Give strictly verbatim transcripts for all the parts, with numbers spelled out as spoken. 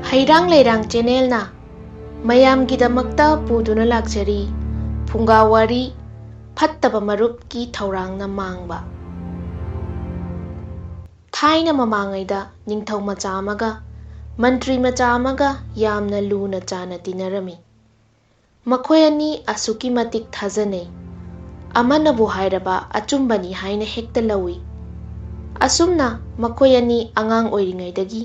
ꯍꯩꯔꯥꯡ ꯂꯩꯔꯥꯡ ꯆꯦꯅꯦꯜꯅ ꯃꯌꯥꯝꯒꯤꯗꯃꯛꯇ ꯄꯨꯗꯨꯅ ꯂꯥꯛꯆꯔꯤ꯫ ꯐꯨꯡꯒꯥ ꯋꯥꯔꯤ, ꯐꯠꯇꯕ ꯃꯔꯨꯞꯀꯤ ꯊꯧꯔꯥꯡꯅ ꯃꯥꯡꯕ꯫ ꯊꯥꯏꯅ ꯃꯃꯥꯡꯉꯩꯗ ꯅꯤꯡꯊꯧ ꯃꯆꯥ ꯑꯃꯒ ꯃꯟꯇ꯭ꯔꯤ ꯃꯆꯥ ꯑꯃꯒ ꯌꯥꯝꯅ ꯂꯨꯅ ꯆꯥꯟꯅ ꯇꯤꯟꯅꯔꯝꯃꯤ꯫ ꯃꯈꯣꯏ ꯑꯅꯤ ꯑꯁꯨꯛꯀꯤ ꯃꯇꯤꯛ ꯊꯥꯖꯅꯩ꯫ ꯑꯃꯅꯕꯨ ꯍꯥꯏꯔꯕ ꯑꯆꯨꯝꯕꯅꯤ ꯍꯥꯏꯅ ꯍꯦꯛꯇ ꯂꯧꯏ꯫ ꯑꯁꯨꯝꯅ ꯃꯈꯣꯏ ꯑꯅꯤ ꯑꯉꯥꯡ ꯑꯣꯏꯔꯤꯉꯩꯗꯒꯤ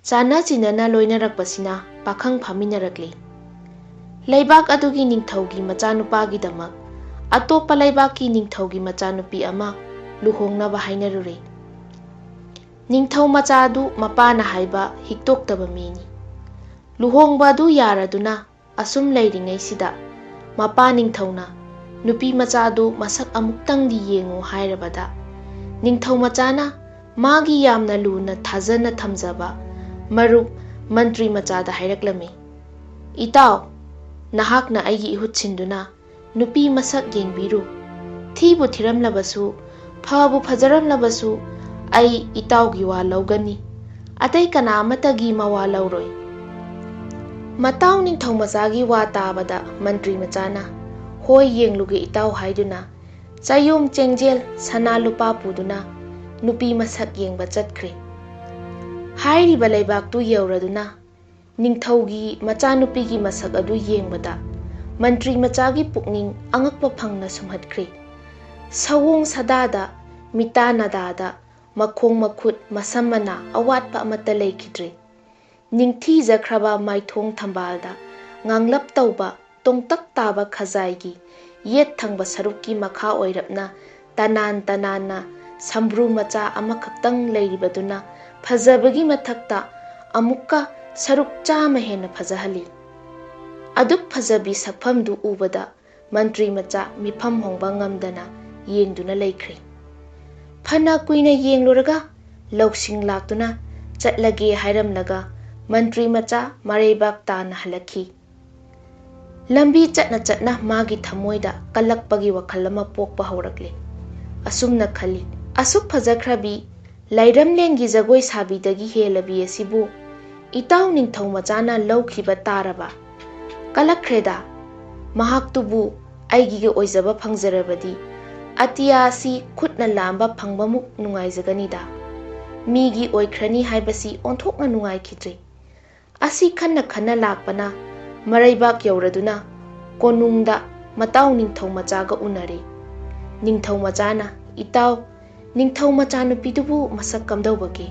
ꯆꯥꯟꯅ ꯆꯤꯟꯅꯅ ꯂꯣꯏꯅꯔꯛꯄꯁꯤꯅ ꯄꯥꯈꯪ ꯐꯥꯃꯤꯟꯅꯔꯛꯂꯤ꯫ ꯂꯩꯕꯥꯛ ꯑꯗꯨꯒꯤ ꯅꯤꯡꯊꯧꯒꯤ ꯃꯆꯥꯅꯨꯄꯥꯒꯤꯗꯃꯛ ꯑꯇꯣꯞꯄ ꯂꯩꯕꯥꯛꯀꯤ ꯅꯤꯡꯊꯧꯒꯤ ꯃꯆꯥꯅꯨꯄꯤ ꯑꯃ ꯂꯨꯍꯣꯡꯅꯕ ꯍꯥꯏꯅꯔꯨꯔꯦ꯫ ꯅꯤꯡꯊꯧ ꯃꯆꯥ ꯑꯗꯨ ꯃꯄꯥꯅ ꯍꯥꯏꯕ ꯍꯤꯛꯇꯣꯛꯇꯕ ꯃꯤꯅꯤ꯫ ꯂꯨꯍꯣꯡꯕ ꯑꯗꯨ ꯌꯥꯔꯗꯨꯅ ꯑꯁꯨꯝ ꯂꯩꯔꯤꯉꯩꯁꯤꯗ ꯃꯄꯥ ꯅꯤꯡꯊꯧꯅ ꯅꯨꯄꯤ ꯃꯆꯥꯗꯨ ꯃꯁꯛ ꯑꯃꯨꯛꯇꯪꯗꯤ ꯌꯦꯡꯉꯨ ꯍꯥꯏꯔꯕꯗ, ꯅꯤꯡꯊꯧ ꯃꯆꯥꯅ ꯃꯥꯒꯤ ꯌꯥꯝꯅ ꯂꯨꯅ ꯊꯥꯖꯅ ꯊꯝꯖꯕ ꯃꯔꯨꯞ ꯃꯟꯇ꯭ꯔꯤ ꯃꯆꯥꯗ ꯍꯥꯏꯔꯛꯂꯝꯃꯤ, "ꯏꯇꯥꯎ, ꯅꯍꯥꯛꯅ ꯑꯩꯒꯤ ꯏꯍꯨꯠ ꯁꯤꯟꯗꯨꯅ ꯅꯨꯄꯤ ꯃꯁꯛ ꯌꯦꯡꯕꯤꯔꯨ꯫ ꯊꯤꯕꯨ ꯊꯤꯔꯝꯂꯕꯁꯨ, ꯐꯕꯨ ꯐꯖꯔꯝꯂꯕꯁꯨ, ꯑꯩ ꯏꯇꯥꯎꯒꯤ ꯋꯥ ꯂꯧꯒꯅꯤ꯫ ꯑꯇꯩ ꯀꯅꯥ ꯑꯃꯠꯇꯒꯤ ꯃꯋꯥ ꯂꯧꯔꯣꯏ꯫" ꯃꯇꯥꯎ ꯅꯤꯡꯊꯧ ꯃꯆꯥꯒꯤ ꯋꯥ ꯇꯥꯕꯗ ꯃꯟꯇ꯭ꯔꯤ ꯃꯆꯥꯅ "ꯍꯣꯏ, ꯌꯦꯡꯂꯨꯒꯦ ꯏꯇꯥꯎ" ꯍꯥꯏꯗꯨꯅ ꯆꯌꯣꯝ ꯆꯦꯡꯖꯦꯜ ꯁꯅꯥ ꯂꯨꯄꯥ ꯄꯨꯗꯨꯅ ꯅꯨꯄꯤ ꯃꯁꯛ ꯌꯦꯡꯕ ꯆꯠꯈ꯭ꯔꯦ꯫ ꯍꯥꯏꯔꯤꯕ ꯂꯩꯕꯥꯛꯇꯨ ꯌꯧꯔꯗꯨꯅ ꯅꯤꯡꯊꯧꯒꯤ ꯃꯆꯥꯅꯨꯄꯤꯒꯤ ꯃꯁꯛ ꯑꯗꯨ ꯌꯦꯡꯕꯗ ꯃꯟꯇ꯭ꯔꯤ ꯃꯆꯥꯒꯤ ꯄꯨꯛꯅꯤꯡ ꯑꯉꯛꯄ ꯐꯪꯅ ꯁꯨꯝꯍꯠꯈ꯭ꯔꯦ꯫ ꯁꯑꯣꯡ ꯁꯥꯗꯥꯗ, ꯃꯤꯇꯥ ꯅꯥꯗꯥꯗ, ꯃꯈꯣꯡ ꯃꯈꯨꯠ ꯃꯁꯝ ꯃꯅꯥ ꯑꯋꯥꯠꯄ ꯑꯃꯠꯇ ꯂꯩꯈꯤꯗ꯭ꯔꯦ꯫ ꯅꯤꯡꯊꯤꯖꯈ꯭ꯔꯕ ꯃꯥꯏꯊꯣꯡ ꯊꯝꯕꯥꯜꯗ ꯉꯥꯡꯂꯞ ꯇꯧꯕ ꯇꯣꯡꯇꯛ ꯇꯥꯕ ꯈꯖꯥꯏꯒꯤ ꯌꯦꯠ ꯊꯪꯕ ꯁꯔꯨꯛꯀꯤ ꯃꯈꯥ ꯑꯣꯏꯔꯞꯅ ꯇꯅꯥꯟ ꯇꯅꯥꯟꯅ ꯁꯝꯕ꯭ꯔꯨ ꯃꯆꯥ ꯑꯃꯈꯛꯇꯪ ꯂꯩꯔꯤꯕꯗꯨꯅ ꯐꯖꯕꯒꯤ ꯃꯊꯛꯇ ꯑꯃꯨꯛꯀ ꯁꯔꯨꯛ ꯆꯥꯝꯃ ꯍꯦꯟꯅ ꯐꯖꯍꯜꯂꯤ꯫ ꯑꯗꯨꯛ ꯐꯖꯕꯤ ꯁꯛꯐꯝꯗꯨ ꯎꯕꯗ ꯃꯟꯇ꯭ꯔꯤ ꯃꯆꯥ ꯃꯤꯐꯝ ꯍꯣꯡꯕ ꯉꯝꯗꯅ ꯌꯦꯡꯗꯨꯅ ꯂꯩꯈ꯭ꯔꯦ꯫ ꯐꯅ ꯀꯨꯏꯅ ꯌꯦꯡꯂꯨꯔꯒ ꯂꯧꯁꯤꯡ ꯂꯥꯛꯇꯨꯅ ꯆꯠꯂꯒꯦ ꯍꯥꯏꯔꯝꯂꯒ ꯃꯟꯇ꯭ꯔꯤ ꯃꯆꯥ ꯃꯔꯩꯕꯥꯛ ꯇꯥꯅ ꯍꯜꯂꯛꯈꯤ꯫ ꯂꯝꯕꯤ ꯆꯠꯅ ꯆꯠꯅ ꯃꯥꯒꯤ ꯊꯃꯣꯏꯗ ꯀꯜꯂꯛꯄꯒꯤ ꯋꯥꯈꯜ ꯑꯃ ꯄꯣꯛꯄ ꯍꯧꯔꯛꯂꯦ꯫ ꯑꯁꯨꯝꯅ ꯈꯜꯂꯤ, "ꯑꯁꯨꯛ ꯐꯖꯈ꯭ꯔꯕꯤ ꯂꯩꯔꯝꯂꯦꯟꯒꯤ ꯖꯒꯣꯏ ꯁꯥꯕꯤꯗꯒꯤ ꯍꯦꯜꯂꯕꯤ ꯑꯁꯤꯕꯨ "ꯏꯇꯥꯎ ꯅꯤꯡꯊꯧ ꯃꯆꯥꯅ ꯂꯧꯈꯤꯕ ꯇꯥꯔꯕ?" "ꯀꯜꯂꯛꯈ꯭ꯔꯦꯗ꯫ ꯃꯍꯥꯛꯇꯨꯕꯨ ꯑꯩꯒꯤ ꯑꯣꯏꯖꯕ ꯐꯪꯖꯔꯕꯗꯤ ꯑꯇꯤꯌꯥ ꯑꯁꯤ ꯈꯨꯠꯅ ꯂꯥꯝꯕ ꯐꯪꯕꯃꯨꯛ ꯅꯨꯡꯉꯥꯏꯖꯒꯅꯤꯗ꯫ ꯃꯤꯒꯤ ꯑꯣꯏꯈ꯭ꯔꯅꯤ ꯍꯥꯏꯕꯁꯤ ꯑꯣꯟꯊꯣꯛꯅ ꯅꯨꯡꯉꯥꯏꯈꯤꯗ꯭ꯔꯦ꯫ ꯑꯁꯤ ꯈꯟꯅ ꯈꯟꯅ ꯂꯥꯛꯄꯅ ꯃꯔꯩꯕꯥꯛ ꯌꯧꯔꯗꯨꯅ ꯀꯣꯅꯨꯡꯗ ꯃꯇꯥꯎ ꯅꯤꯡꯊꯧ ꯃꯆꯥꯒ ꯎꯅꯔꯦ꯫ ꯅꯤꯡꯊꯧ ꯃꯆꯥꯅ, "ꯏꯇꯥꯎ, ꯅꯤꯡꯊꯧ ꯃꯆꯥꯅꯨꯄꯤꯗꯨꯕꯨ ꯃꯁꯛ ꯀꯝꯗꯧꯕꯒꯦ?"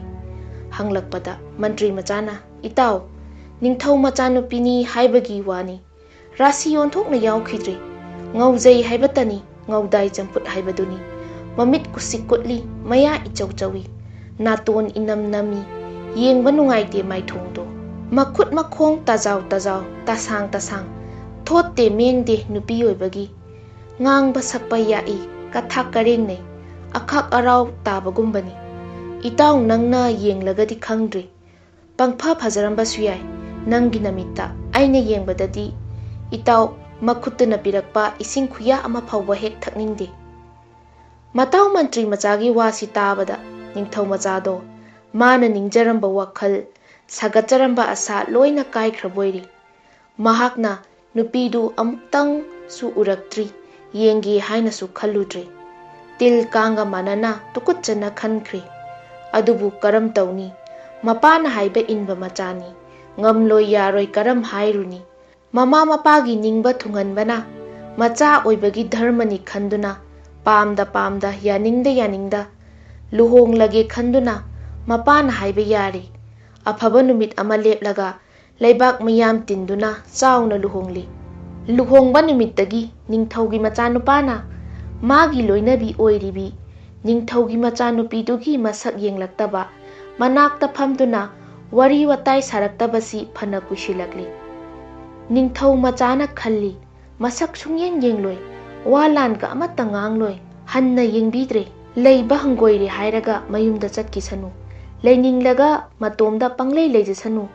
ꯍꯪꯂꯛꯄꯗ ꯃꯟꯇ꯭ꯔꯤ ꯃꯆꯥꯅ, "ꯏꯇꯥꯎ, ꯅꯤꯡꯊꯧ ꯃꯆꯥꯅꯨꯄꯤꯅꯤ ꯍꯥꯏꯕꯒꯤ ꯋꯥꯅꯤ꯫ ꯔꯥꯁꯤ ꯑꯣꯟꯊꯣꯛꯅ ꯌꯥꯎꯈꯤꯗ꯭ꯔꯦ꯫ ꯉꯧꯖꯩ ꯍꯥꯏꯕꯇꯅꯤ, ꯉꯧꯗꯥꯏ ꯆꯝꯐꯨꯠ ꯍꯥꯏꯕꯗꯨꯅꯤ꯫ ꯃꯃꯤꯠ ꯀꯨꯁꯤꯛ ꯀꯨꯠꯂꯤ, ꯃꯌꯥ ꯏꯆꯧ ꯆꯧꯏ, ꯅꯥꯇꯣꯟ ꯏꯅꯝ ꯅꯝꯃꯤ, ꯌꯦꯡꯕ ꯅꯨꯡꯉꯥꯏꯇꯦ ꯃꯥꯏꯊꯣꯡꯗꯣ꯫ ꯃꯈꯨꯠ ꯃꯈꯣꯡ ꯇꯥꯖꯥꯎ ꯇꯥꯖꯥꯎ, ꯇꯥꯁꯥꯡ ꯇꯥꯁꯥꯡ, ꯊꯣꯠꯇꯦ ꯃꯦꯡꯗꯦ ꯅꯨꯄꯤ ꯑꯣꯏꯕꯒꯤ꯫ ꯉꯥꯡꯕ ꯁꯛꯄ ꯌꯥꯛꯏ, ꯀꯊꯥꯛ ꯀꯔꯦꯡꯅꯩ, ꯑꯈꯥꯛ ꯑꯔꯥꯎ ꯇꯥꯕꯒꯨꯝꯕꯅꯤ꯫ ꯏꯇꯥꯎ ꯅꯪꯅ ꯌꯦꯡꯂꯒꯗꯤ ꯈꯪꯗ꯭ꯔꯤ꯫ ꯄꯪꯐ ꯐꯖꯔꯝꯕꯁꯨ ꯌꯥꯏ ꯅꯪꯒꯤ ꯅꯃꯤꯠꯇ꯫ ꯑꯩꯅ ꯌꯦꯡꯕꯗꯗꯤ ꯏꯇꯥꯎ ꯃꯈꯨꯠꯇꯨꯅ ꯄꯤꯔꯛꯄ ꯏꯁꯤꯡ ꯈꯨꯌꯥ ꯑꯃ ꯐꯥꯎꯕ ꯍꯦꯛ ꯊꯛꯅꯤꯡꯗꯦ꯫" ꯃꯇꯥꯎ ꯃꯟꯇ꯭ꯔꯤ ꯃꯆꯥꯒꯤ ꯋꯥꯁꯤ ꯇꯥꯕꯗ ꯅꯤꯡꯊꯧ ꯃꯆꯥꯗꯣ ꯃꯥꯅ ꯅꯤꯡꯖꯔꯝꯕ ꯋꯥꯈꯜ, ꯁꯥꯒꯠꯆꯔꯝꯕ ꯑꯁꯥ ꯂꯣꯏꯅ ꯀꯥꯏꯈ꯭ꯔꯕꯣꯏꯔꯦ꯫ ꯃꯍꯥꯛꯅ ꯅꯨꯄꯤꯗꯨ ꯑꯃꯨꯛꯇꯪꯁꯨ ꯎꯔꯛꯇ꯭ꯔꯤ, ꯌꯦꯡꯒꯦ ꯍꯥꯏꯅꯁꯨ ꯈꯜꯂꯨꯗ꯭ꯔꯦ꯫ ꯇꯤꯜ ꯀꯥꯡꯒ ꯃꯥꯟꯅꯅ ꯇꯨꯀꯠꯆꯅ ꯈꯟꯈ꯭ꯔꯦ꯫ ꯑꯗꯨꯕꯨ ꯀꯔꯝ ꯇꯧꯅꯤ? ꯃꯄꯥꯅ ꯍꯥꯏꯕ ꯏꯟꯕ ꯃꯆꯥꯅꯤ꯫ ꯉꯝꯂꯣꯏ ꯌꯥꯔꯣꯏ ꯀꯔꯝ ꯍꯥꯏꯔꯨꯅꯤ? ꯃꯃꯥ ꯃꯄꯥꯒꯤ ꯅꯤꯡꯕ ꯊꯨꯡꯍꯟꯕꯅ ꯃꯆꯥ ꯑꯣꯏꯕꯒꯤ ꯙꯔꯃꯅꯤ ꯈꯟꯗꯨꯅ, ꯄꯥꯝꯗ ꯄꯥꯝꯗ, ꯌꯥꯅꯤꯡꯗ ꯌꯥꯅꯤꯡꯗ ꯂꯨꯍꯣꯡꯂꯒꯦ ꯈꯟꯗꯨꯅ ꯃꯄꯥꯅ ꯍꯥꯏꯕ ꯌꯥꯔꯦ꯫ ꯑꯐꯕ ꯅꯨꯃꯤꯠ ꯑꯃ ꯂꯦꯞꯂꯒ ꯂꯩꯕꯥꯛ ꯃꯤꯌꯥꯝ ꯇꯤꯟꯗꯨꯅ ꯆꯥꯎꯅ ꯂꯨꯍꯣꯡꯂꯤ꯫ ꯂꯨꯍꯣꯡꯕ ꯅꯨꯃꯤꯠꯇꯒꯤ ꯅꯤꯡꯊꯧꯒꯤ ꯃꯆꯥꯅꯨꯄꯥꯅ ꯃꯥꯒꯤ ꯂꯣꯏꯅꯕꯤ ꯑꯣꯏꯔꯤꯕꯤ ꯅꯤꯡꯊꯧꯒꯤ ꯃꯆꯥꯅꯨꯄꯤꯗꯨꯒꯤ ꯃꯁꯛ ꯌꯦꯡꯂꯛꯇꯕ, ꯃꯅꯥꯛꯇ ꯐꯝꯗꯨꯅ ꯋꯥꯔꯤ ꯋꯥꯇꯥꯏ ꯁꯥꯔꯛꯇꯕꯁꯤ ꯐꯅ ꯀꯨꯏꯁꯤꯜꯂꯛꯂꯤ꯫ ꯅꯤꯡꯊꯧ ꯃꯆꯥꯅ ꯈꯜꯂꯤ, ꯃꯁꯛ ꯁꯨꯡꯌꯦꯡ ꯌꯦꯡꯂꯣꯏ, ꯋꯥ ꯂꯥꯟꯒ ꯑꯃꯠꯇ ꯉꯥꯡꯂꯣꯏ, ꯍꯟꯅ ꯌꯦꯡꯕꯤꯗ꯭ꯔꯦ꯫ ꯂꯩꯕ ꯍꯪꯒꯣꯏꯔꯦ ꯍꯥꯏꯔꯒ ꯃꯌꯨꯝꯗ ꯆꯠꯈꯤꯁꯅꯨ꯫ ꯂꯩꯅꯤꯡꯂꯒ ꯃꯇꯣꯝꯗ ꯄꯪꯂꯩ ꯂꯩꯖꯁꯅꯨ꯫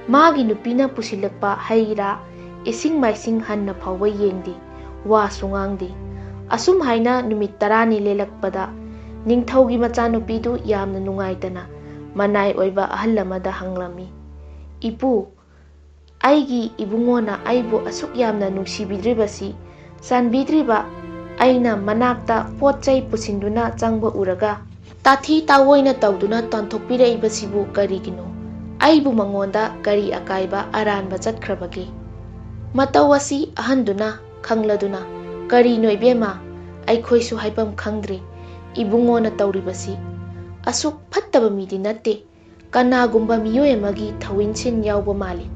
ꯃꯥꯒꯤ ꯅꯨꯄꯤꯅ ꯄꯨꯁꯤꯜꯂꯛꯄ ꯍꯩ ꯔꯥ, ꯏꯁꯤꯡ ꯃꯥꯏꯁꯤꯡ ꯍꯟꯅ ꯐꯥꯎꯕ ꯌꯦꯡꯗꯦ, ꯋꯥꯁꯨ ꯉꯥꯡꯗꯦ꯫ ꯑꯁꯨꯝ ꯍꯥꯏꯅ ꯅꯨꯃꯤꯠ ꯇꯔꯥꯅꯤ ꯂꯦꯜꯂꯛꯄꯗ ꯅꯤꯡꯊꯧꯒꯤ ꯃꯆꯥꯅꯨꯄꯤꯗꯨ ꯌꯥꯝꯅ ꯅꯨꯡꯉꯥꯏꯇꯅ ꯃꯅꯥꯏ ꯑꯣꯏꯕ ꯑꯍꯜ ꯑꯃꯗ ꯍꯪꯂꯝꯃꯤ꯫ "ꯏꯄꯨ, ꯑꯩꯒꯤ ꯏꯕꯨꯡꯉꯣꯅ ꯑꯩꯕꯨ ꯑꯁꯨꯛ ꯌꯥꯝꯅ ꯅꯨꯡꯁꯤꯕꯤꯗ꯭ꯔꯤꯕꯁꯤ, ꯆꯥꯟꯕꯤꯗ꯭ꯔꯤꯕ ꯑꯩꯅ ꯃꯅꯥꯛꯇ ꯄꯣꯠ ꯆꯩ ꯄꯨꯁꯤꯟꯗꯨꯅ ꯆꯪꯕ ꯎꯔꯒ ꯇꯥꯊꯤ ꯇꯥꯑꯣꯏꯅ ꯇꯧꯗꯨꯅ ꯇꯥꯟꯊꯣꯛꯄꯤꯔꯛꯏꯕꯁꯤꯕꯨ ꯀꯔꯤꯒꯤꯅꯣ? ꯑꯩꯕꯨ ꯃꯉꯣꯟꯗ ꯀꯔꯤ ꯑꯀꯥꯏꯕ ꯑꯔꯥꯟꯕ ꯆꯠꯈ꯭ꯔꯕꯒꯦ? ꯃꯇꯧ ꯑꯁꯤ ꯑꯍꯟꯗꯨꯅ ꯈꯪꯂꯗꯨꯅ, ꯀꯔꯤꯅꯣ ꯏꯕꯦꯝꯃ, ꯑꯩꯈꯣꯏꯁꯨ ꯍꯥꯏꯐꯝ ꯈꯪꯗ꯭ꯔꯦ꯫ ꯏꯕꯨꯡꯉꯣꯅ ꯇꯧꯔꯤꯕꯁꯤ ꯑꯁꯨꯛ ꯐꯠꯇꯕ ꯃꯤꯗꯤ ꯅꯠꯇꯦ꯫ ꯀꯅꯥꯒꯨꯝꯕ ꯃꯤꯑꯣꯏ ꯑꯃꯒꯤ ꯊꯧꯏꯟꯁꯤꯟ ꯌꯥꯎꯕ ꯃꯥꯜꯂꯤ꯫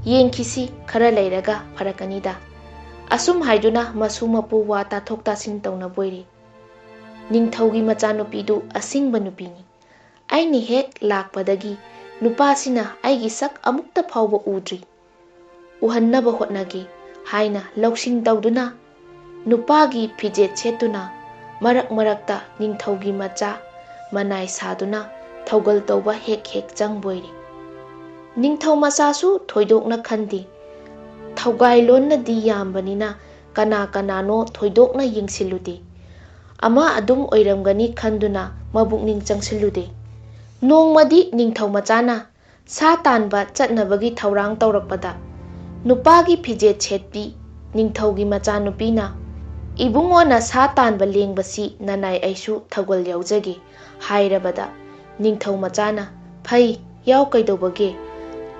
ꯌꯦꯡꯈꯤꯁꯤ, ꯈꯔ ꯂꯩꯔꯒ ꯐꯔꯛꯀꯅꯤꯗ꯫" ꯑꯁꯨꯝ ꯍꯥꯏꯗꯨꯅ ꯃꯁꯨ ꯃꯄꯨ ꯋꯥ ꯇꯥꯊꯣꯛ ꯇꯥꯁꯤꯟ ꯇꯧꯅꯕꯣꯏꯔꯦ꯫ ꯅꯤꯡꯊꯧꯒꯤ ꯃꯆꯥꯅꯨꯄꯤꯗꯨ ꯑꯁꯤꯡꯕ ꯅꯨꯄꯤꯅꯤ꯫ "ꯑꯩꯅ ꯍꯦꯛ ꯂꯥꯛꯄꯗꯒꯤ ꯅꯨꯄꯥꯁꯤꯅ ꯑꯩꯒꯤ ꯁꯛ ꯑꯃꯨꯛꯇ ꯐꯥꯎꯕ ꯎꯗ꯭ꯔꯤ꯫ ꯎꯍꯟꯅꯕ ꯍꯣꯠꯅꯒꯦ" ꯍꯥꯏꯅ ꯂꯧꯁꯤꯡ ꯇꯧꯗꯨꯅ, ꯅꯨꯄꯥꯒꯤ ꯐꯤꯖꯦꯠ ꯁꯦꯠꯇꯨꯅ, ꯃꯔꯛ ꯃꯔꯛꯇ ꯅꯤꯡꯊꯧꯒꯤ ꯃꯆꯥ ꯃꯅꯥꯏ ꯁꯥꯗꯨꯅ ꯊꯧꯒꯜ ꯇꯧꯕ ꯍꯦꯛ ꯍꯦꯛ ꯆꯪꯕꯣꯏꯔꯦ꯫ ꯅꯤꯡꯊꯧ ꯃꯆꯥꯁꯨ ꯊꯣꯏꯗꯣꯛꯅ ꯈꯟꯗꯦ꯫ ꯊꯧꯒꯥꯏꯂꯣꯟꯅꯗꯤ ꯌꯥꯝꯕꯅꯤꯅ ꯀꯅꯥ ꯀꯅꯥꯅꯣ ꯊꯣꯏꯗꯣꯛꯅ ꯌꯦꯡꯁꯤꯜꯂꯨꯗꯦ꯫ ꯑꯃ ꯑꯗꯨꯝ ꯑꯣꯏꯔꯝꯒꯅꯤ ꯈꯟꯗꯨꯅ ꯃꯕꯨꯛꯅꯤꯡ ꯆꯪꯁꯤꯜꯂꯨꯗꯦ꯫ ꯅꯣꯡꯃꯗꯤ ꯅꯤꯡꯊꯧ ꯃꯆꯥꯅ ꯁꯥ ꯇꯥꯟꯕ ꯆꯠꯅꯕꯒꯤ ꯊꯧꯔꯥꯡ ꯇꯧꯔꯛꯄꯗ, ꯅꯨꯄꯥꯒꯤ ꯐꯤꯖꯦꯠ ꯁꯦꯠꯄꯤ ꯅꯤꯡꯊꯧꯒꯤ ꯃꯆꯥꯅꯨꯄꯤꯅ, "ꯏꯕꯨꯡꯉꯣꯅ ꯁꯥ ꯇꯥꯟꯕ ꯂꯦꯡꯕꯁꯤ ꯅꯅꯥꯏ ꯑꯩꯁꯨ ꯊꯧꯒꯜ ꯌꯥꯎꯖꯒꯦ" ꯍꯥꯏꯔꯕꯗ, ꯅꯤꯡꯊꯧ ꯃꯆꯥꯅ, "ꯐꯩ, ꯌꯥꯎ ꯀꯩꯗꯧꯕꯒꯦ?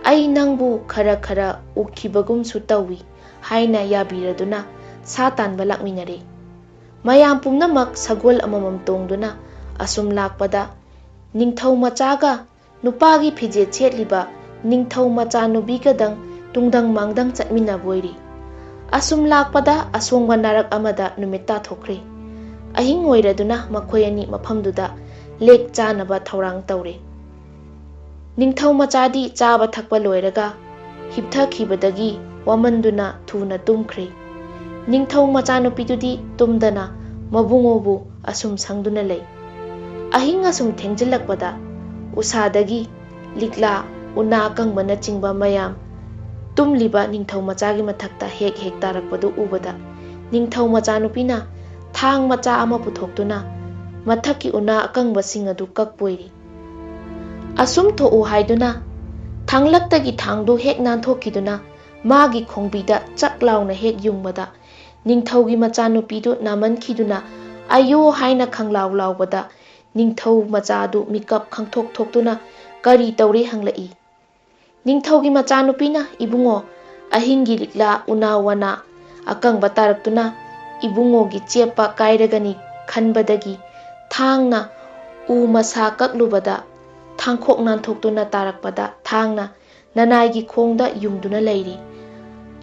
ꯑꯩ ꯅꯪꯕꯨ ꯈꯔ ꯈꯔ ꯎꯈꯤꯕꯒꯨꯝꯁꯨ ꯇꯧꯏ" ꯍꯥꯏꯅ ꯌꯥꯕꯤꯔꯗꯨꯅ ꯁꯥ ꯇꯥꯟꯕ ꯂꯥꯛꯃꯤꯟꯅꯔꯦ꯫ ꯃꯌꯥꯝ ꯄꯨꯝꯅꯃꯛ ꯁꯒꯣꯜ ꯑꯃꯃꯝ ꯇꯣꯡꯗꯨꯅ ꯑꯁꯨꯝ ꯂꯥꯛꯄꯗ, ꯅꯤꯡꯊꯧ ꯃꯆꯥꯒ ꯅꯨꯄꯥꯒꯤ ꯐꯤꯖꯦꯠ ꯁꯦꯠꯂꯤꯕ ꯅꯤꯡꯊꯧ ꯃꯆꯥꯅꯨꯄꯤꯒꯗꯪ ꯇꯨꯡꯗꯪ ꯃꯥꯡꯗꯪ ꯆꯠꯃꯤꯟꯅꯕꯣꯏꯔꯤ꯫ ꯑꯁꯨꯝ ꯂꯥꯛꯄꯗ ꯑꯁꯣꯡꯕ ꯅꯥꯔꯛ ꯑꯃꯗ ꯅꯨꯃꯤꯠ ꯇꯥꯊꯣꯛꯈ꯭ꯔꯦ꯫ ꯑꯍꯤꯡ ꯑꯣꯏꯔꯗꯨꯅ ꯃꯈꯣꯏ ꯑꯅꯤ ꯃꯐꯝꯗꯨꯗ ꯂꯦꯛ ꯆꯥꯅꯕ ꯊꯧꯔꯥꯡ ꯇꯧꯔꯦ꯫ ꯅꯤꯡꯊꯧ ꯃꯆꯥꯗꯤ ꯆꯥꯕ ꯊꯛꯄ ꯂꯣꯏꯔꯒ ꯍꯤꯞꯊꯈꯤꯕꯗꯒꯤ ꯋꯥꯃꯟꯗꯨꯅ ꯊꯨꯅ ꯇꯨꯝꯈ꯭ꯔꯦ꯫ ꯅꯤꯡꯊꯧ ꯃꯆꯥꯅꯨꯄꯤꯗꯨꯗꯤ ꯇꯨꯝꯗꯅ ꯃꯕꯨꯡꯉꯣꯕꯨ ꯑꯁꯨꯝ ꯁꯪꯗꯨꯅ ꯂꯩ꯫ ꯑꯍꯤꯡ ꯑꯁꯨꯝ ꯊꯦꯡꯖꯤꯜꯂꯛꯄꯗ ꯎꯁꯥꯗꯒꯤ ꯂꯤꯛꯂꯥ, ꯎꯅꯥ ꯑꯀꯪꯕꯅꯆꯤꯡꯕ ꯃꯌꯥꯝ ꯇꯨꯝꯂꯤꯕ ꯅꯤꯡꯊꯧ ꯃꯆꯥꯒꯤ ꯃꯊꯛꯇ ꯍꯦꯛ ꯍꯦꯛ ꯇꯥꯔꯛꯄꯗꯨ ꯎꯕꯗ, ꯅꯤꯡꯊꯧ ꯃꯆꯥꯅꯨꯄꯤꯅ ꯊꯥꯡ ꯃꯆꯥ ꯑꯃ ꯄꯨꯊꯣꯛꯇꯨꯅ ꯃꯊꯛꯀꯤ ꯎꯅꯥ ꯑꯀꯪꯕꯁꯤꯡ ꯑꯗꯨ ꯀꯛꯄꯣꯏꯔꯤ꯫ ꯑꯁꯨꯝ ꯊꯣꯛꯎ ꯍꯥꯏꯗꯨꯅ ꯊꯥꯡꯂꯛꯇꯒꯤ ꯊꯥꯡꯗꯨ ꯍꯦꯛ ꯅꯥꯟꯊꯣꯛꯈꯤꯗꯨꯅ ꯃꯥꯒꯤ ꯈꯣꯡꯕꯤꯗ ꯆꯛ ꯂꯥꯎꯅ ꯍꯦꯛ ꯌꯨꯡꯕꯗ, ꯅꯤꯡꯊꯧꯒꯤ ꯃꯆꯥꯅꯨꯄꯤꯗꯨ ꯅꯥꯃꯟꯈꯤꯗꯨꯅ "ꯑꯌꯣ" ꯍꯥꯏꯅ ꯈꯪꯂꯥꯎ ꯂꯥꯎꯕꯗ, ꯅꯤꯡꯊꯧ ꯃꯆꯥꯗꯨ ꯃꯤꯀꯞ ꯈꯪꯊꯣꯛ ꯊꯣꯛꯇꯨꯅ "ꯀꯔꯤ ꯇꯧꯔꯦ?" ꯍꯪꯂꯛꯏ꯫ ꯅꯤꯡꯊꯧꯒꯤ ꯃꯆꯥꯅꯨꯄꯤꯅ, "ꯏꯕꯨꯡꯉꯣ, ꯑꯍꯤꯡꯒꯤ ꯂꯤꯛꯂꯥ ꯎꯅꯥ ꯋꯥꯅꯥ ꯑꯀꯪꯕ ꯇꯥꯔꯛꯇꯨꯅ ꯏꯕꯨꯡꯉꯣꯒꯤ ꯆꯦꯞꯄ ꯀꯥꯏꯔꯒꯅꯤ ꯈꯟꯕꯗꯒꯤ ꯊꯥꯡꯅ ꯎ ꯃꯁꯥ ꯀꯛꯂꯨꯕꯗ, ꯊꯥꯡꯈꯣꯛ ꯅꯥꯟꯊꯣꯛꯇꯨꯅ ꯇꯥꯔꯛꯄꯗ ꯊꯥꯡꯅ ꯅꯅꯥꯏꯒꯤ ꯈꯣꯡꯗ ꯌꯨꯡꯗꯨꯅ ꯂꯩꯔꯤ꯫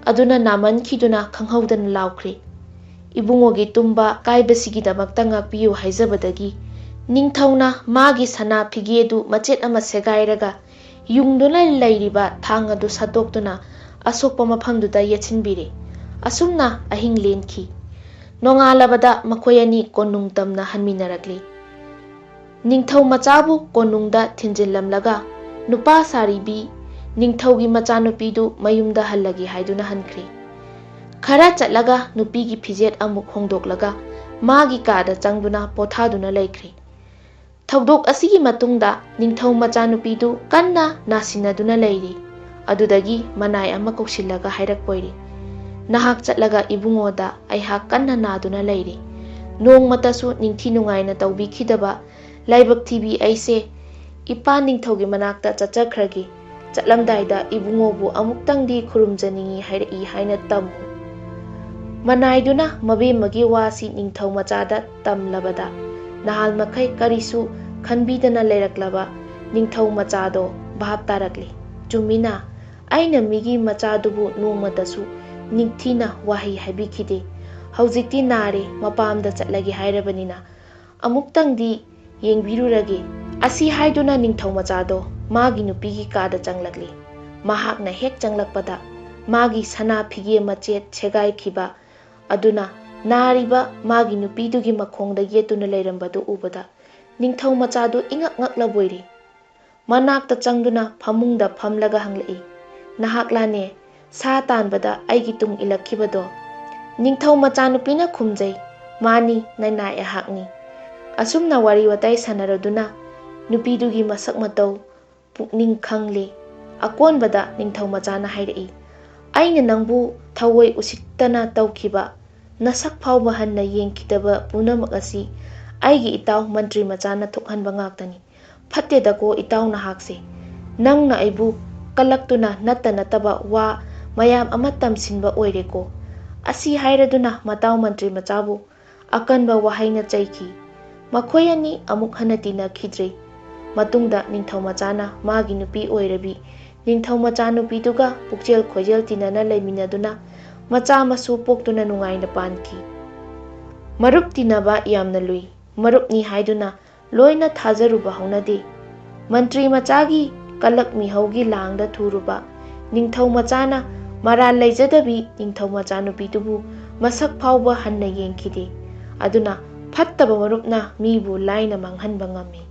ꯑꯗꯨꯅ ꯅꯥꯃꯟꯈꯤꯗꯨꯅ ꯈꯪꯍꯧꯗꯅ ꯂꯥꯎꯈ꯭ꯔꯦ꯫ ꯏꯕꯨꯡꯉꯣꯒꯤ ꯇꯨꯝꯕ ꯀꯥꯏꯕꯁꯤꯒꯤꯗꯃꯛꯇ ꯉꯥꯛꯄꯤꯌꯨ ꯍꯥꯏꯖꯕꯗꯒꯤ ꯅꯤꯡꯊꯧꯅ ꯃꯥꯒꯤ ꯁꯅꯥ ꯐꯤꯒꯦꯗꯨ ꯃꯆꯦꯠ ꯑꯃ ꯁꯦꯒꯥꯏꯔꯒ ꯌꯨꯡꯗꯨꯅ ꯂꯩꯔꯤꯕ ꯊꯥꯡ ꯑꯗꯨ ꯁꯠꯇꯣꯛꯇꯨꯅ ꯑꯁꯣꯛꯄ ꯃꯐꯝꯗꯨꯗ ꯌꯦꯠꯁꯤꯟꯕꯤꯔꯦ꯫ ꯑꯁꯨꯝꯅ ꯑꯍꯤꯡ ꯂꯦꯟꯈꯤ꯫ ꯅꯣꯡꯉꯥꯜꯂꯕꯗ ꯃꯈꯣꯏ ꯑꯅꯤ ꯀꯣꯅꯨꯡ ꯇꯝꯅ ꯍꯟꯃꯤꯟꯅꯔꯛꯂꯤ꯫ ꯅꯤꯡꯊꯧ ꯃꯆꯥꯕꯨ ꯀꯣꯅꯨꯡꯗ ꯊꯤꯟꯖꯤꯜꯂꯝꯂꯒ ꯅꯨꯄꯥ ꯁꯥꯔꯤꯕꯤ ꯅꯤꯡꯊꯧꯒꯤ ꯃꯆꯥꯅꯨꯄꯤꯗꯨ ꯃꯌꯨꯝꯗ ꯍꯜꯂꯒꯦ ꯍꯥꯏꯗꯨꯅ ꯍꯟꯈ꯭ꯔꯦ꯫ ꯈꯔ ꯆꯠꯂꯒ ꯅꯨꯄꯤꯒꯤ ꯐꯤꯖꯦꯠ ꯑꯃꯨꯛ ꯍꯣꯡꯗꯣꯛꯂꯒ ꯃꯥꯒꯤ ꯀꯥꯗ ꯆꯪꯗꯨꯅ ꯄꯣꯊꯥꯗꯨꯅ ꯂꯩꯈ꯭ꯔꯦ꯫ ꯊꯧꯗꯣꯛ ꯑꯁꯤꯒꯤ ꯃꯇꯨꯡꯗ ꯅꯤꯡꯊꯧ ꯃꯆꯥꯅꯨꯄꯤꯗꯨ ꯀꯟꯅ ꯅꯥꯁꯤꯟꯅꯗꯨꯅ ꯂꯩꯔꯤ꯫ ꯑꯗꯨꯗꯒꯤ ꯃꯅꯥꯏ ꯑꯃ ꯀꯧꯁꯤꯜꯂꯒ ꯍꯥꯏꯔꯛꯄꯣꯏꯔꯦ, "ꯅꯍꯥꯛ ꯆꯠꯂꯒ ꯏꯕꯨꯡꯉꯣꯗ ꯑꯩꯍꯥꯛ ꯀꯟꯅ ꯅꯥꯗꯨꯅ ꯂꯩꯔꯤ꯫ ꯅꯣꯡꯃꯇꯁꯨ ꯅꯤꯡꯊꯤ ꯅꯨꯡꯉꯥꯏꯅ ꯇꯧꯕꯤꯈꯤꯗꯕ ꯂꯥꯏꯕꯛ ꯊꯤꯕꯤ ꯑꯩꯁꯦ ꯏꯄꯥ ꯅꯤꯡꯊꯧꯒꯤ ꯃꯅꯥꯛꯇ ꯆꯠꯆꯈ꯭ꯔꯒꯦ꯫ ꯆꯠꯂꯝꯗꯥꯏꯗ ꯏꯕꯨꯡꯉꯣꯕꯨ ꯑꯃꯨꯛꯇꯪꯗꯤ ꯈꯨꯔꯨꯝꯖꯅꯤꯡꯏ ꯍꯥꯏꯔꯛꯏ ꯍꯥꯏꯅ ꯇꯝꯃꯨ꯫" ꯃꯅꯥꯏꯗꯨꯅ ꯃꯕꯦꯝꯃꯒꯤ ꯋꯥꯁꯤ ꯅꯤꯡꯊꯧ ꯃꯆꯥꯗ ꯇꯝꯂꯕꯗ ꯅꯍꯥꯜ ꯃꯈꯩ ꯀꯔꯤꯁꯨ ꯈꯟꯕꯤꯗꯅ ꯂꯩꯔꯛꯂꯕ ꯅꯤꯡꯊꯧ ꯃꯆꯥꯗꯣ ꯚꯥꯞ ꯇꯥꯔꯛꯂꯤ꯫ ꯆꯨꯝꯃꯤꯅ, ꯑꯩꯅ ꯃꯤꯒꯤ ꯃꯆꯥꯗꯨꯕꯨ ꯅꯣꯡꯃꯇꯁꯨ ꯅꯤꯡꯊꯤꯅ ꯋꯥꯍꯩ ꯍꯥꯏꯕꯤꯈꯤꯗꯦ꯫ ꯍꯧꯖꯤꯛꯇꯤ ꯅꯥꯔꯦ, ꯃꯄꯥꯝꯗ ꯆꯠꯂꯒꯦ ꯍꯥꯏꯔꯕꯅꯤꯅ ꯑꯃꯨꯛꯇꯪꯗꯤ ꯌꯦꯡꯕꯤꯔꯨꯔꯒꯦ꯫ ꯑꯁꯤ ꯍꯥꯏꯗꯨꯅ ꯅꯤꯡꯊꯧ ꯃꯆꯥꯗꯣ ꯃꯥꯒꯤ ꯅꯨꯄꯤꯒꯤ ꯀꯥꯗ ꯆꯪꯂꯛꯂꯤ꯫ ꯃꯍꯥꯛꯅ ꯍꯦꯛ ꯆꯪꯂꯛꯄꯗ ꯃꯥꯒꯤ ꯁꯅꯥ ꯐꯤꯒꯦ ꯃꯆꯦꯠ ꯁꯦꯒꯥꯏꯈꯤꯕ ꯑꯗꯨꯅ ꯅꯥꯔꯤꯕ ꯃꯥꯒꯤ ꯅꯨꯄꯤꯗꯨꯒꯤ ꯃꯈꯣꯡꯗ ꯌꯦꯠꯇꯨꯅ ꯂꯩꯔꯝꯕꯗꯨ ꯎꯕꯗ ꯅꯤꯡꯊꯧ ꯃꯆꯥꯗꯨ ꯏꯉꯛ ꯉꯛꯂꯕꯣꯏꯔꯦ꯫ ꯃꯅꯥꯛꯇ ꯆꯪꯗꯨꯅ ꯐꯃꯨꯡꯗ ꯐꯝꯂꯒ ꯍꯪꯂꯛꯏ, "ꯅꯍꯥꯛꯂꯥꯅꯦ ꯁꯥ ꯇꯥꯟꯕꯗ ꯑꯩꯒꯤ ꯇꯨꯡ ꯏꯜꯂꯛꯈꯤꯕꯗꯣ?" ꯅꯤꯡꯊꯧ ꯃꯆꯥꯅꯨꯄꯤꯅ ꯈꯨꯝꯖꯩ, "ꯃꯥꯅꯤ, ꯅꯅꯥꯏ ꯑꯩꯍꯥꯛꯅꯤ꯫" ꯑꯁꯨꯝꯅ ꯋꯥꯔꯤ ꯋꯥꯇꯥꯏ ꯁꯥꯟꯅꯔꯗꯨꯅ ꯅꯨꯄꯤꯗꯨꯒꯤ ꯃꯁꯛ ꯃꯇꯧ ꯄꯨꯛꯅꯤꯡ ꯈꯪꯂꯦ꯫ ꯑꯀꯣꯟꯕꯗ ꯅꯤꯡꯊꯧ ꯃꯆꯥꯅ ꯍꯥꯏꯔꯛꯏ, "ꯑꯩꯅ ꯅꯪꯕꯨ ꯊꯑꯣꯏ ꯎꯁꯤꯠꯇꯅ ꯇꯧꯈꯤꯕ, ꯅꯁꯛ ꯐꯥꯎꯕ ꯍꯟꯅ ꯌꯦꯡꯈꯤꯗꯕ ꯄꯨꯝꯅꯃꯛ ꯑꯁꯤ ꯑꯩꯒꯤ ꯏꯇꯥꯎ ꯃꯟꯇ꯭ꯔꯤ ꯃꯆꯥꯅ ꯊꯣꯛꯍꯟꯕ ꯉꯥꯛꯇꯅꯤ꯫ ꯐꯠꯇꯦꯗꯀꯣ ꯏꯇꯥꯎ ꯅꯍꯥꯛꯁꯦ꯫ ꯅꯪꯅ ꯑꯩꯕꯨ ꯀꯜꯂꯛꯇꯨꯅ ꯅꯠꯇ ꯅꯠꯇꯕ ꯋꯥ ꯃꯌꯥꯝ ꯑꯃ ꯇꯝꯁꯤꯟꯕ ꯑꯣꯏꯔꯦꯀꯣ꯫" ꯑꯁꯤ ꯍꯥꯏꯔꯗꯨꯅ ꯃꯇꯥꯎ ꯃꯟꯇ꯭ꯔꯤ ꯃꯆꯥꯕꯨ ꯑꯀꯟꯕ ꯋꯥꯍꯩꯅ ꯆꯩꯈꯤ꯫ ꯃꯈꯣꯏ ꯑꯅꯤ ꯑꯃꯨꯛ ꯍꯟꯅ ꯇꯤꯟꯅꯈꯤꯗ꯭ꯔꯦ꯫ ꯃꯇꯨꯡꯗ ꯅꯤꯡꯊꯧ ꯃꯆꯥꯅ ꯃꯥꯒꯤ ꯅꯨꯄꯤ ꯑꯣꯏꯔꯕꯤ ꯅꯤꯡꯊꯧ ꯃꯆꯥꯅꯨꯄꯤꯗꯨꯒ ꯄꯨꯛꯆꯦꯜ ꯈꯣꯏꯖꯦꯜ ꯇꯤꯟꯅꯅ ꯂꯩꯃꯤꯟꯅꯗꯨꯅ ꯃꯆꯥ ꯃꯁꯨ ꯄꯣꯛꯇꯨꯅ ꯅꯨꯡꯉꯥꯏꯅ ꯄꯥꯟꯈꯤ꯫ ꯃꯔꯨꯞ ꯇꯤꯟꯅꯕ ꯌꯥꯝꯅ ꯂꯨꯏ꯫ ꯃꯔꯨꯞꯅꯤ ꯍꯥꯏꯗꯨꯅ ꯂꯣꯏꯅ ꯊꯥꯖꯔꯨꯕ ꯍꯧꯅꯗꯦ꯫ ꯃꯟꯇ꯭ꯔꯤ ꯃꯆꯥꯒꯤ ꯀꯂꯛ ꯃꯤꯍꯧꯒꯤ ꯂꯥꯡꯗ ꯊꯨꯔꯨꯕ ꯅꯤꯡꯊꯧ ꯃꯆꯥꯅ ꯃꯔꯥꯜ ꯂꯩꯖꯗꯕꯤ ꯅꯤꯡꯊꯧ ꯃꯆꯥꯅꯨꯄꯤꯗꯨꯕꯨ ꯃꯁꯛ ꯐꯥꯎꯕ ꯍꯟꯅ ꯌꯦꯡꯈꯤꯗꯦ꯫ ꯑꯗꯨꯅ ꯐꯠꯇꯕ ꯃꯔꯨꯞꯅ ꯃꯤꯕꯨ ꯂꯥꯏꯅ ꯃꯥꯡꯍꯟꯕ ꯉꯝꯃꯤ꯫